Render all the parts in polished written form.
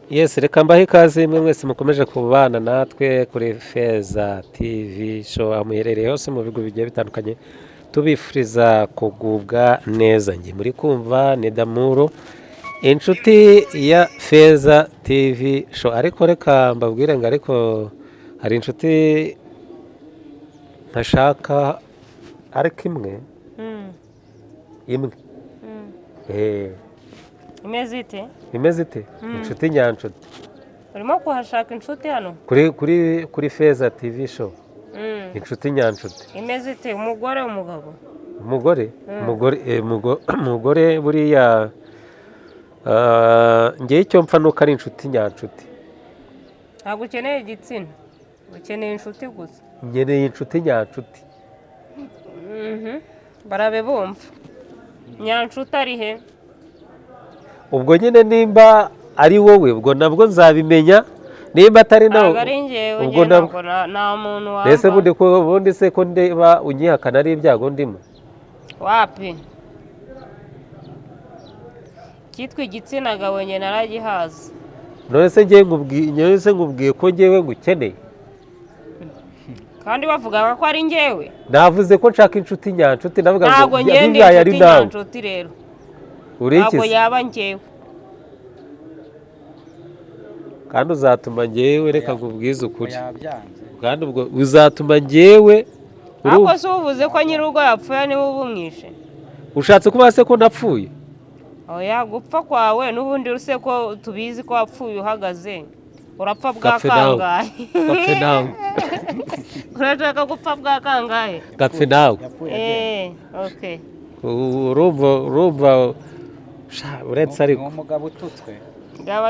Yes, reka mbahe ikaze mwe mwese mukomeje kubana natwe kuri Feza TV Show, aho muherereye hose mu bigo bigiye bitandukanye, tubifuriza kugubwa neza. Njye muri kumva ni Damuro, inshuti ya Feza TV Show. Ariko reka mbabwire ngo ariko hari inshuti ntashaka, ariko imwe imwe. Imeze ite? Imeze ite? Inshuti nyanshuti. Urimo kuhashaka inshuti hano? Kuri Feza TV Show. Inshuti nyanshuti. Imeze ite? Umugore, umugabo? Umugore, umugore buriya, ngewe icyo mpfa nuko ari inshuti nyanshuti. Ntabwo ukeneye igitsina, ukeneye inshuti gusa. Nkeneye inshuti nyanshuti. Barabe bumva nyanshuti ari he? Ubwo nyine nimba ari wowe, ubwo nabwo nzabimenya, nimba atari nawe Ntabwo ari njyewe. Ubwo Njyewe nabwo ntabwo nta muntu mbese wamba. Bundi se ko ndeba unyihakana, ari ibyago ndimo? Wapi, cyitwa igitsina gabo njye naragihaza. None se nkubwiye ko ngewe ngukeneye? Kandi bavugaga ko ari njyewe. Navuze ko nshaka inshuti nyanshuti, ndavuga ngo Ntabwo njyewe ndi bibaye ari inshuti nawe. nyanshuti rero Uri ntabwo iki se? yaba njyewe. Kandi uzatuma ngewe, reka nkubwize ukuri. Yabyanze. Kandi ubwo uzatuma ngewe Ariko se uvuze ko nyir'urugo yapfuye, niwe uba umwishe? Ushatse kuba se ko napfuye? Oya, gupfa kwawe n'ubundi use ko tubizi ko wapfuye uhagaze, urapfa bwa Gapfe nawe. kangahe? Gapfe nawe. Urashaka gupfa bwa kangahe? Gapfe nawe. Yapfuye agenda. Okay. Urumva sha, uretse ariko Ni umugabo ututswe.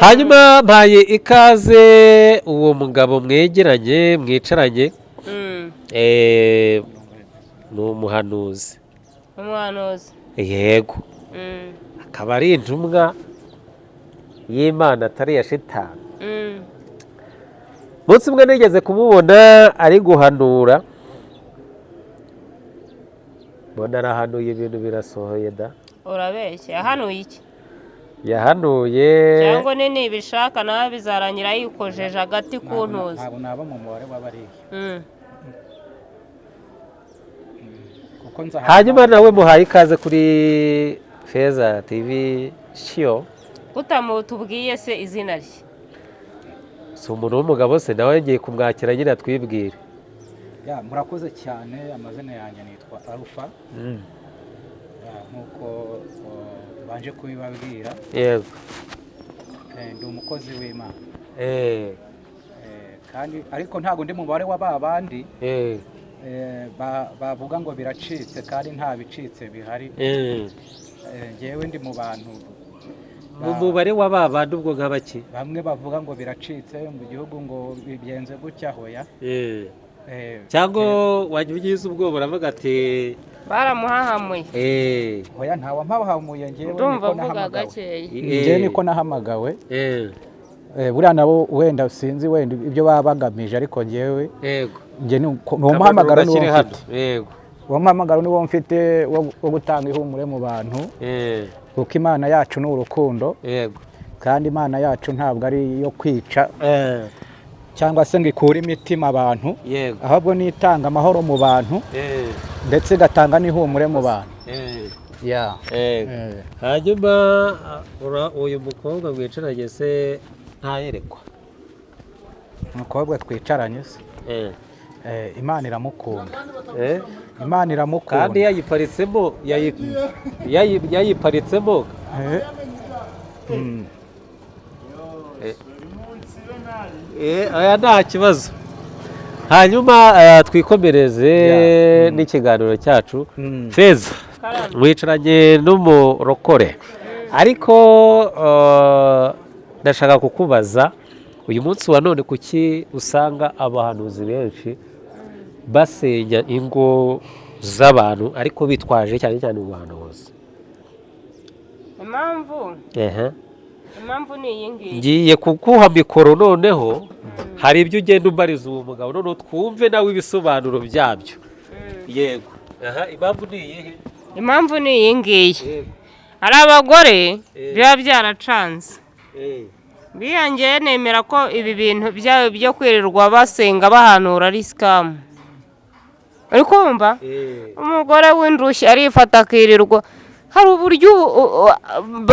Hanyuma mpaye ikaze uwo mugabo mwegeranye, mwicaranye. Ni umuhanuzi. Umuhanuzi? Yego. Akaba ari intumwa y'Imana, atari iya shitani. Umunsi umwe nigeze kumubona ari guhanura, mbona arahanuye, ibintu birasohoye da. Urabeshya, yahanuye iki? Yahanuye. Cyangwa ni nibishaka nawe bizarangira yikojeje agati ku ntuza. Ntabwo naba mu mubare w'abariya kuko nza. Hanyuma nawe muhaye ikaze kuri Feza TV Show. Kutamutubwiye se izina rye? Si umuntu w'umugabo se? Nawe ngiye kumwakira nyine atwibwire. Ya, murakoze cyane. Amazina yanjye nitwa Alpha. Ya, nk'uko banje kubibabwira. Ndi umukozi w'Imana. Kandi ariko ntabwo ndi mu mubare wa ba bandi bavuga ngo biracitse kandi nta bicitse bihari. Njyewe ndi mu bantu Mu mubare wa ba bandi ubwo nk'abaki? Bamwe bavuga ngo biracitse mu gihugu, ngo bigenze gutya, hoya. Cyangwa wajya ugize ubwoba uravuga ati Baramuhahamuye. Hoya, ntawe mpahamuye njyewe. Ndumva Niko avuga nahamagawe. gakeya. Njyewe niko nahamagawe. Buriya nabo wenda sinzi wenda ibyo baba bagamije, ariko njyewe njye ni uwo muhamagaro niwo Gashyire hano. mfite. Uwo muhamagaro niwo mfite wo gutanga ihumure mu bantu, kuko Imana yacu ni urukundo. Kandi Imana yacu ntabwo ari iyo kwica cyangwa se ngo ikure imitima abantu, ahubwo ni itanga amahoro mu bantu, ndetse igatanga n'ihumure mu bantu. Ya. Hanyuma uyu mukobwa mwicaranye se ntayerekwa? Umukobwa twicaranye se? Imana iramukunda. Imana Kandi iramukunda. Yayiparitsemo, yayiparitsemo. Oya, nta kibazo. Hanyuma twikomereze n'ikiganiro cyacu. Feza, mwicaranye n'umurokore, ariko ndashaka kukubaza uyu munsi wa none, kuki usanga abahanuzi benshi basenya ingo z'abantu, ariko bitwaje cyane cyane ubuhanuzi? Impamvu? Ehe. Impamvu ni iyi ngiyi. Ngiye kuguha mikoro, noneho hari ibyo ugenda umbariza uwo mugabo, noneho twumve nawe ibisobanuro byabyo. Yego, aha, impamvu ni iyihe? Impamvu ni iyi ngiyi. Hari abagore biba byaracanze. Biyangiye nemera ko ibi bintu byabo byo kwirirwa basenga bahanura ari scam. Uri kumva? Umugore w'indushyi arifata akirirwa. Hari uburyo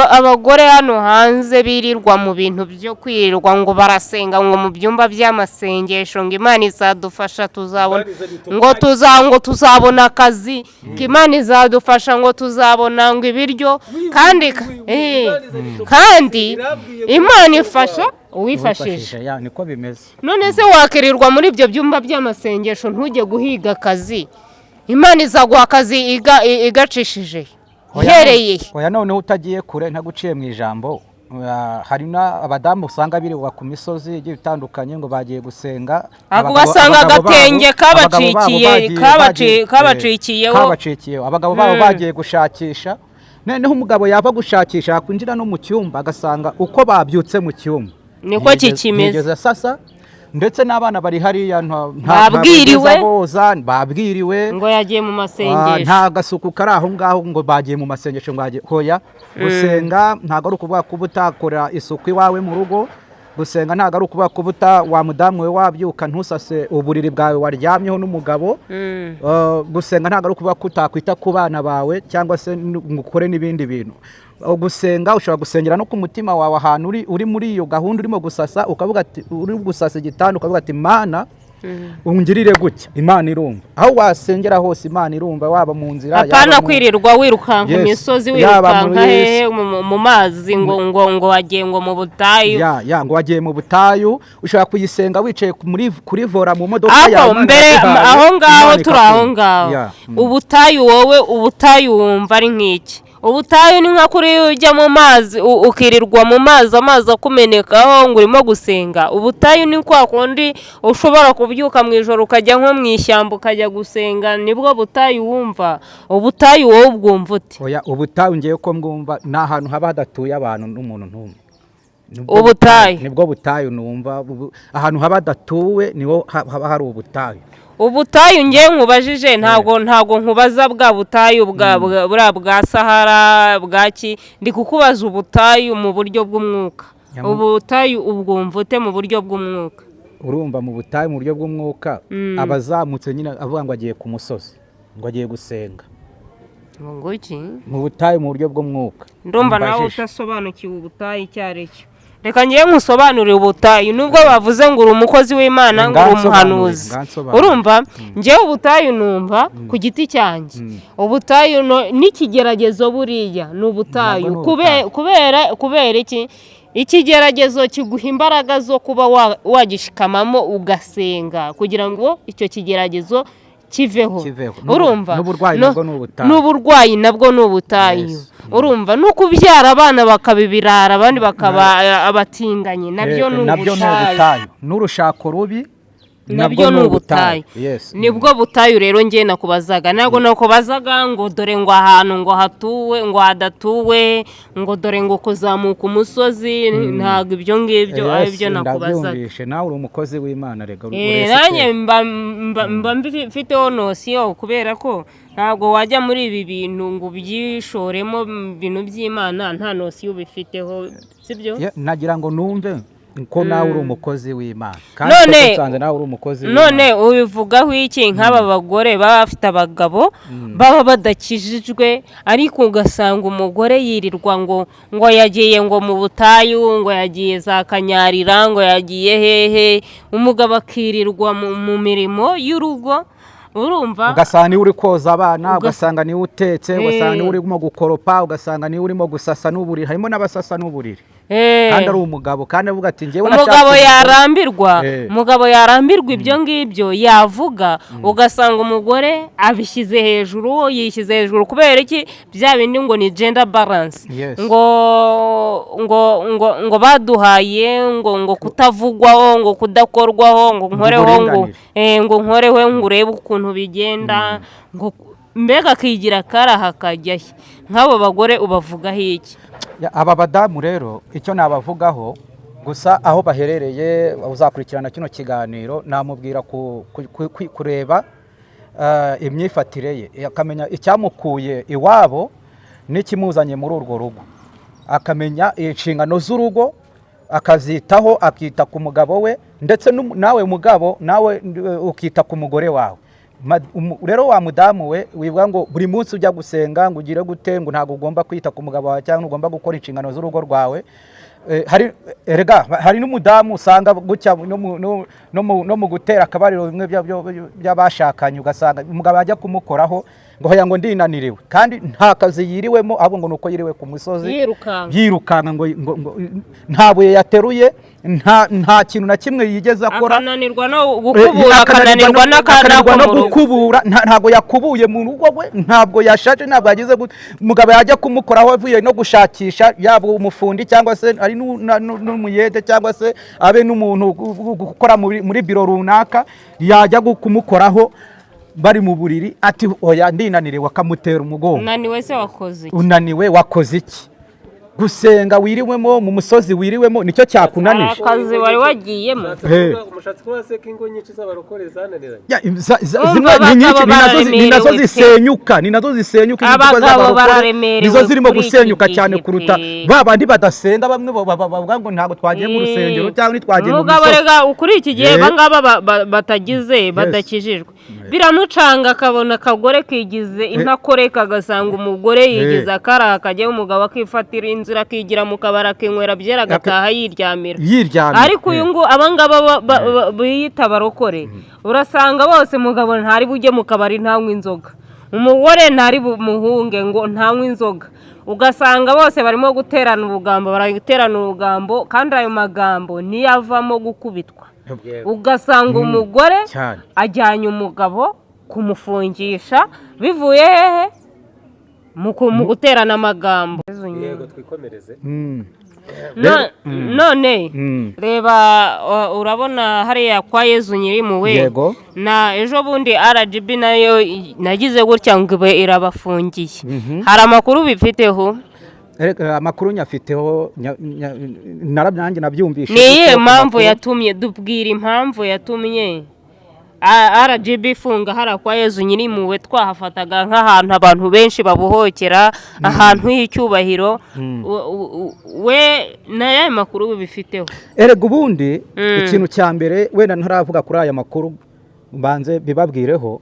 abagore hano hanze birirwa mu bintu byo kwirirwa ngo barasenga, ngo mu byumba by'amasengesho, ngo Imana izadufasha tuzabona, ngo tuzabona akazi, ngo Imana izadufasha, ngo tuzabona ngo ibiryo, kandi Imana ifasha uwifashije. Ya, niko bimeze. None se wakirirwa muri ibyo byumba by'amasengesho ntujye guhiga akazi? Imana izaguha akazi igacishije ihereye he? Oya, noneho utagiye kure, ntaguciye mu ijambo, hari n'abadamu usanga birirwa ku misozi igiye itandukanye ngo bagiye gusenga. Ugasanga agatenge abagabo babo kabacikiyeho. Kabacikiyeho. Abagabo babo bagiye gushakisha, noneho umugabo yava gushakisha yakwinjira no mu cyumba agasanga uko babyutse mu cyumba niko kikimeze. Ntiyigeze asasa, ndetse n'abana bari hariya Babwiriwe. ntabwo boza, babwiriwe. Ngo yagiye mu masengesho. Nta gasuku kari aho ngaho, ngo bagiye mu masengesho, ngo bagiye. Hoya, gusenga ntabwo ari ukuvuga kuba utakora isuku iwawe mu rugo. Gusenga ntabwo ari ukuvuga kuba uta wa mudamu we wabyuka ntusase uburiri bwawe waryamyeho n'umugabo. Gusenga ntabwo ari ukuvuga ko utakwita ku bana bawe cyangwa se ngo ukore n'ibindi bintu. Gusenga ushobora gusengera no ku mutima wawe, ahantu uri muri iyo gahunda urimo gusasa, ukavuga ati, uri gusasa igitanda ukavuga ati: "Mana, ungirire gutya." Imana irumva. Aho wasengera hose Imana irumva, waba mu nzira, Apana yaba kwirirwa wirukanka Yes. imisozi, Yaba wirukanka hehe, mu mazi, ngo wagiye ngo mu butayu. Ya, ngo wagiye mu butayu. Ushobora kuyisenga wicaye kuri volant mu modoka Aho yawe, Imana mbere yaguhaye, aho ngaho Imana turi aho ikakumva. ngaho. Ya. Ubutayu, wowe ubutayu wumva ari nk'iki? Ubutayu ni nka kuri ujya mu mazi, ukirirwa mu mazi, amazi akumenekaho, ngo urimo gusenga. Ubutayu ni kwa kundi ushobora kubyuka mu ijoro ukajya nko mu ishyamba ukajya gusenga, nibwo butayu wumva? Ubutayu wowe ubwumva ute? Oya, ubutayu ngiye ko mbwumva ni ahantu haba hadatuye abantu n'umuntu n'umwe. Nibwo Ubutayu. Nibwo butayu numva, ahantu haba hadatuwe niho haba hari ubutayu. Ubutayu ngewe nkubajije, ntabwo nkubaza bwa butayu buriya bwa Sahara bwaki. Ndi kukubaza ubutayu mu buryo bw'umwuka. Ubutayu ubwumva ute mu buryo bw'umwuka? Urumva, mu butayu mu buryo bw'umwuka, abazamutse nyine avuga ngo agiye ku musozi, ngo agiye gusenga. Ngo iki? Mu butayu mu buryo bw'umwuka. Ndumva nawe Mbajije. utasobanukiwe ubutayu icyo ari cyo. Reka ngewe nkusobanurire ubutayu, nubwo bavuze ngo uri umukozi w'Imana, ngo uri umuhanuzi. Ngansobanurire. Urumva, ngewe ubutayu numva ku giti cyanjye, ubutayu n'ikigeragezo buriya ni ubutayu. Nabwo ni ubutayu. Kubera iki? Ikigeragezo kiguha imbaraga zo kuba wagishikamamo ugasenga kugira ngo icyo kigeragezo kiveho. Kiveho. Urumva? N'uburwayi nabwo ni ubutayu. N'uburwayi nabwo ni ubutayu. Yes. Urumva, no kubyara abana bakaba ibirara, abandi bakaba abatinganyi, nabyo ni Nabyo ni ubutayu. ubutayu. N'urushako rubi Nabyo ni ubutayu. Yes. Nibwo butayu rero ngiye nakubazaga. Ntabwo nakubazaga ngo dore ngo ahantu ngo hatuwe, ngo hadatuwe, ngo dore ngo kuzamuka umusozi. Ntabwo ibyo ngibyo ari byo nakubazaga. Ndabyumvishe, nawe uri umukozi w'Imana rega, uri Nanjye mba mfiteho notion, kubera ko ntabwo wajya muri ibi bintu ngo ubyishoremo mu bintu by'Imana nta notion ubifiteho, sibyo? Nagira ngo numve ko nawe uri umukozi w'Imana kandi koko nsanze nawe uri umukozi w'Imana. None ubivugaho iki nk'aba bagore baba bafite abagabo baba badakijijwe, ariko ugasanga umugore yirirwa ngo yagiye ngo mu butayu, ngo yagiye za Kanyarira, ngo yagiye hehe, umugabo akirirwa mu mirimo y'urugo, urumva? Ugasanga niwe uri koza abana, ugasanga niwe utetse, ugasanga niwe urimo gukoropa, ugasanga niwe urimo gusasa n'uburiri. Harimo n'abasasa n'uburiri kandi ari umugabo, kandi avuga ati: "Njyewe Umugabo nashatse umugore." yarambirwa, umugabo yarambirwa ibyo ngibyo yavuga, ugasanga umugore abishyize hejuru, yishyize hejuru. Kubera iki? Bya bindi ngo ni gender balance, ngo baduhaye ngo kutavugwaho, ngo kudakorwaho, ngo nkoreho, ngo Uburinganire. Ngo nkoreho, ngo urebe ukuntu bigenda, ngo mbega akigira akaraha akajya he. Nk'abo bagore ubavugaho iki? Ya, aba badamu rero icyo nabavugaho gusa, aho baherereye uzakurikirana kino kiganiro, namubwira kureba imyifatire ye, akamenya icyamukuye iwabo n'ikimuzanye muri urwo rugo, akamenya inshingano z'urugo. Akazitaho, akita ku mugabo we, ndetse nawe mugabo nawe ukita ku mugore wawe. Rero wa mudamu we, wivuga ngo buri munsi ujya gusenga ngo ugire gute, ngo ntabwo ugomba kwita ku mugabo wawe cyangwa ugomba gukora inshingano z'urugo rwawe. Hari erega hari n'umudamu usanga gutya no mu gutera akabariro bimwe by'abashakanye, ugasanga umugabo ajya kumukoraho ngo hoya, ngo ndinaniriwe, kandi nta kazi yiriwemo, ahubwo ngo ni uko yiriwe ku musozi yirukanka. Yirukanka, ngo nta buye yateruye, nta kintu na kimwe yigeze akora. Akananirwa no gukubura, akananirwa akananirwa n'ako no mu rugo. Gukubura, ntabwo yakubuye mu rugo rwe, ntabwo yashaje, ntabwo yagize gute. Umugabo yajya kumukoraho avuye no gushakisha, yaba umufundi cyangwa se ari n'umuyede cyangwa se abe n'umuntu ukora muri biro runaka, yajya kumukoraho bari mu buriri ati: "Oya, ndinaniriwe," akamutera umugongo. Unaniwe se wakoze iki? Unaniwe wakoze iki? Gusenga wiriwemo mu musozi wiriwemo nicyo cyakunanije? Akazi wari wagiyemo. Umushatsi kuba se ko ingo nyinshi z'abarokore zananiranye? Ya, Urumva zimwe ni nyinshi, abagabo ni nazo bararemerewe pe. zisenyuka, ni nazo zisenyuka, ingo Abagabo z'abarokore bararemerewe nizo zirimo kuri iki gusenyuka gihe cyane kuruta pe. ba bandi badasenga, bamwe bavuga ngo ntabwo twagiye mu rusengero cyangwa ntitwagiye mu Umugabo misozi. rega kuri iki gihe bangaba batagize badakijijwe biramucanga, akabona akagore kigize intakoreka, agasanga umugore yigize akaraha, akajyayo umugabo akifatira inzira, akigira mu kabari, akinywera byera, agataha yiryamira. Yiryamye. Ariko uyu nguyu, abangaba biyita abarokore, urasanga bose umugabo ntari bujye mu kabari ntanywe inzoga, umugore ntari bumuhunge ngo ntanywe inzoga, ugasanga bose barimo guterana ubugambo, baraterana ubugambo, kandi ayo magambo niyo avamo gukubitwa, ugasanga umugore ajyanye umugabo kumufungisha bivuye hehe? Mu guterana amagambo. Yego, twikomereze. None reba, urabona hariya kwa Yezu Nyirimpuhwe na ejo bundi RGB nayo nagize gutya ngo ibe irabafungiye. Hari amakuru bifiteho? Erega, amakuru nyafiteho, narabyanjye nabyumvishe Ni iyihe gutyo, mpamvu amakuru. yatumye, dubwira impamvu yatumye RGB ifunga hariya kwa Yezu Nyirimpuhwe, twahafataga nk'ahantu abantu benshi babuhokera, ahantu h'icyubahiro? We n'aya makuru bifiteho? Erega ubundi ikintu cya mbere, wenda ntaravuga kuri aya makuru, mbanze bibabwireho.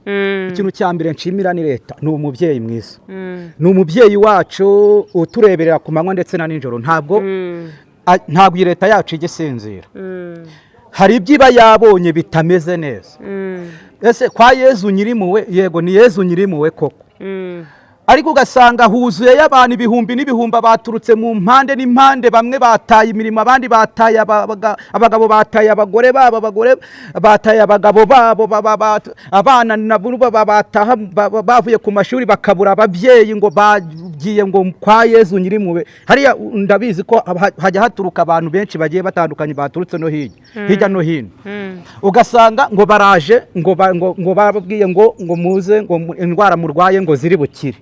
Ikintu cya mbere nshimira ni leta, ni umubyeyi mwiza, ni umubyeyi wacu utureberera ku manywa ndetse na nijoro. Ntabwo ntabwo iyi leta yacu ijya isinzira. Hari ibyo iba yabonye bitameze neza. Ese kwa Yezu Nyirimpuhwe, yego ni Yezu Nyirimpuhwe koko, ariko ugasanga huzuyeyo abantu ibihumbi n'ibihumbi, baturutse mu mpande n'impande, bamwe bataye imirimo, abandi bataye abagabo, bataye abagore babo, abagore bataye abagabo babo, abana nabo bataha bavuye ku mashuri bakabura ababyeyi, ngo bagiye ngo kwa Yezu Nyirimpuhwe. Hariya ndabizi ko hajya haturuka abantu benshi bagiye batandukanye, baturutse no hirya no hino, ugasanga ngo baraje ngo bababwiye ngo muze, ngo indwara murwaye ngo ziri bukire,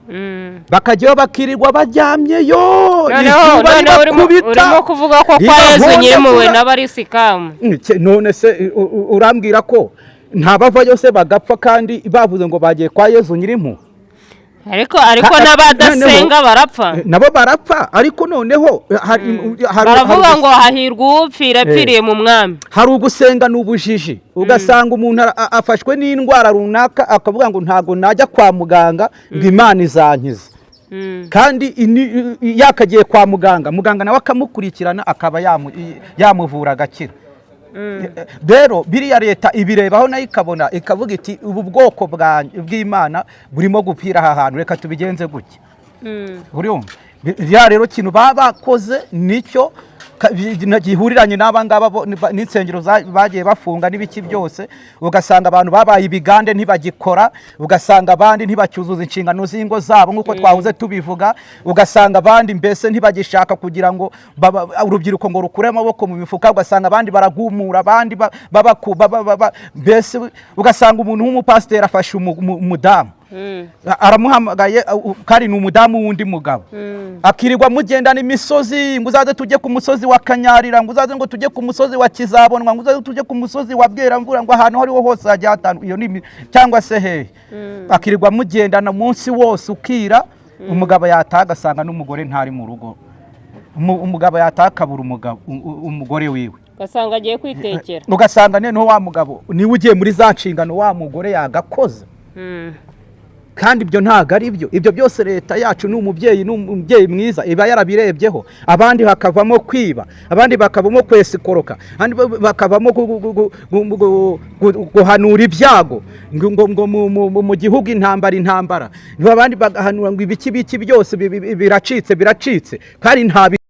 bakajyayo bakirirwa baryamyeyo, Noneho izuba noneho ribakubita, urimo kuvuga ko kwa Yezu ribahondagura. Nyirimpuhwe nabo ari scam? None se urambwira ko ntabavayo se bagapfa kandi bavuze ngo bagiye kwa Yezu Nyirimpuhwe? Ariko n'abadasenga barapfa. Nabo barapfa, ariko noneho Baravuga hari ngo hahirwa uwupfira apfiriye mu mwami. Hari ugusenga n'ubujiji, ugasanga umuntu afashwe n'indwara runaka, akavuga ngo ntabwo najya kwa muganga, ngo Imana izankiza, kandi yakagiye kwa muganga, muganga nawe akamukurikirana, akaba yamuvura agakira. Rero biriya leta ibirebaho nayo ikabona, ikavuga iti: "Ubu bwoko bw'Imana burimo gupfira aha hantu, reka tubigenze gutya." Urumva ya rero kintu baba bakoze nicyo gihuriranye n'aba ngaba n'insengero bagiye bafunga n'ibiki byose, ugasanga abantu babaye ibigande ntibagikora, ugasanga abandi ntibacyuzuza inshingano z'ingo zabo nk'uko twahoze tubivuga, ugasanga abandi mbese ntibagishaka kugira ngo urubyiruko ngo rukure amaboko mu mifuka, ugasanga abandi baragumura abandi mbese ugasanga umuntu w'umupasiteri afashe umudamu, aramuhamagaye, kandi ni umudamu w'undi mugabo, akirirwa mugendana imisozi, ngo uzaze tujye ku musozi wa Kanyarira, ngo uzaze ngo tujye ku musozi wa Kizabonwa, ngo uzaze tujye ku musozi wa Bweramvura, ngo ahantu aho ariho hose hagiye hatandukanye, iyo ni cyangwa se hehe, akirirwa mugendana umunsi wose ukira, umugabo yataha agasanga n'umugore ntari mu rugo. Umugabo yatakabura umugabo, umugore wiwe. Ugasanga agiye kwitekera. Ugasanga noneho wa mugabo niwe ugiye muri za nshingano wa mugore yagakoze. Kandi ibyo ntabwo ari byo. Ibyo byose leta yacu ni umubyeyi mwiza, iba yarabirebyeho. Abandi hakavamo kwiba, abandi bakavamo kwesikoroka, abandi bakavamo guhanura ibyago ngo mu gihugu intambara, intambara, abandi bagahanura ngo ibiki biki byose biracitse, biracitse, kandi nta